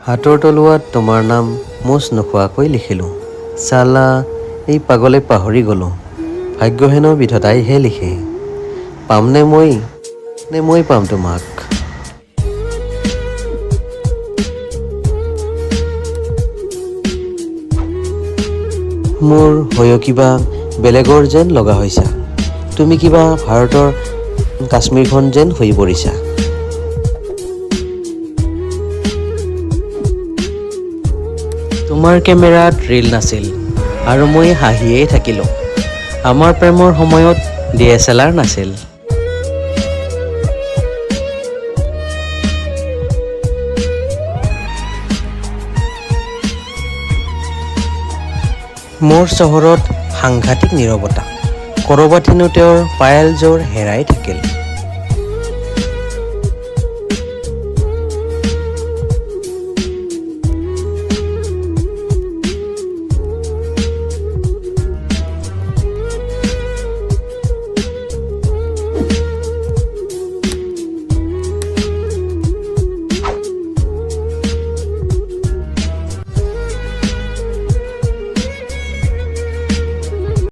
হাতৰ তলুৱাত তোমাৰ নাম মোচ নোখোৱাকৈ লিখিলোঁ। চালা, এই পাগলে পাহৰি গ'লোঁ। ভাগ্য হেনো বিধতাইহে লিখে। পামনে মই, নে মই পাম তোমাক? মোৰ হৈও কিবা বেলেগৰ যেন লগা হৈছা। তুমি কিবা ভাৰতৰ কাশ্মীৰখন যেন হৈ পৰিছা। তোমাৰ কেমেৰাত ৰীল নাছিল আৰু মই হাঁহিয়েই থাকিলোঁ। আমাৰ প্ৰেমৰ সময়ত DSLR নাছিল। মোৰ চহৰত সাংঘাতিক নীৰৱতা। ক'ৰবাত হেনো তেওঁৰ পায়েলযোৰ হেৰাই থাকিল।